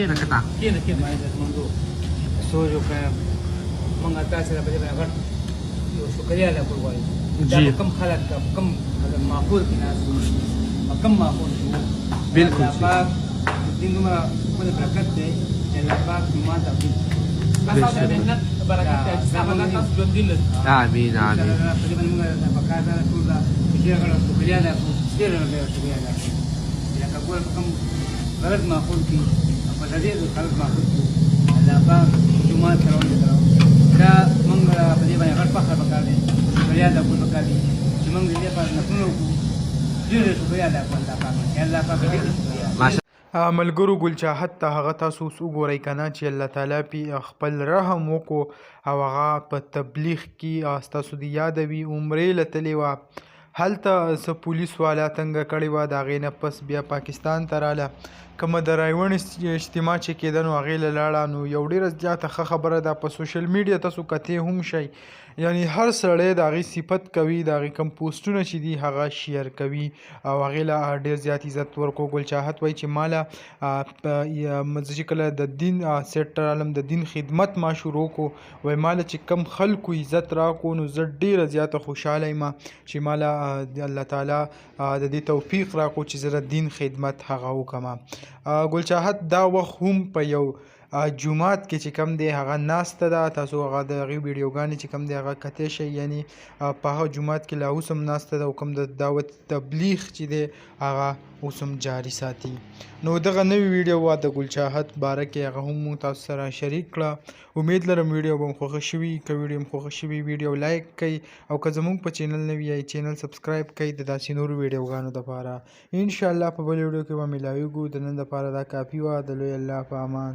کېنه کېنه کېنه. سوچ وکړه، مونږ تاسو سره په دې باندې غټ یو شکریا ادا کول غواړو. دا په کوم خلک، په کوم ماحول کې ناست وو، په کوم ماحول کې وو. بالکل الله پاک دین دومره خپل برکت دی چې الله پاک ایمان ته برکت دی چې الله تاسو ژوندي لري. آمین آمین. په دې باندې موږ په کار دا ټول ډېر غټ شکریا ادا کوو، ډېر ډېر شکریا ادا کوو چې لکه ګوره په کوم غلط ماحول کې، په دې غلط ماحول کې الله پاک جومات ته راوړي. دا موږ په دې باندې غټ فخر پکار دی، شکریا ادا کول پکار دی چې موږ دې لپاره نفلونه وکړو. ډېر شکریا ادا کوو الله پاک، چې الله پاک ډېر شکریا. ملګرو، ګلچاهت ته هغه تاسو اوس وګورئ کنه چې الله تعالی پی خپل رحم وکړو او هغه په تبلیغ کې، ستاسو دی یادوي، عمرې له تلې وه، هلته څه پولیس والا تنګه کړې وه. د هغې نه پس بیا پاکستان ته راله، کومه د رایوڼ اجتماع چې کېده نو هغې له لاړه. نو یو ډېره زیاته ښه خبره ده، په سوشل میډیا تاسو کتې هم شئ، یعنی هر سړی د هغې صفت کوي، د هغې کوم پوسټونه چې دي هغه شیر کوي او هغې له ډېر زیات عزت ورکو. ګلچاهت وایي چې ماله زه چې کله د دین سیټ ته رالم، د دین خدمت ما شروع کو، وایي ماله چې کم خلکو عزت راکو نو زه ډېره زیاته خوشحاله یم چې ماله الله تعالی د دې توفیق راکو چې زه د دین خدمت هغه وکم. ګلچاهت دا وخت هم په یو جومات کې چې کم دی هغه ناسته ده. تاسو هغه د هغې ویډیوګانې چې کم دی هغه کتی شئ، یعنی په هغه جومات کې لا اوس هم ناسته ده او کوم د دعوت تبلیغ چې دی هغه اوس هم جاري ساتي. نو دغه نوې ویډیو وه د ګلچاهت باره کې، هغه هم موږ تاسو سره شریک کړه. امید لرم ویډیو به مو خوښه شوي. که ویډیو مو خوښه شوي، ویډیو لایک کړئ او که زموږ په چینل نوي یئ، چینل سبسکرایب کړئ د داسې نورو ویډیوګانو دپاره. انشاءالله په بل ویډیو کې به میلاویږو. د نن دپاره دا کافي وه. د لوی الله په امان.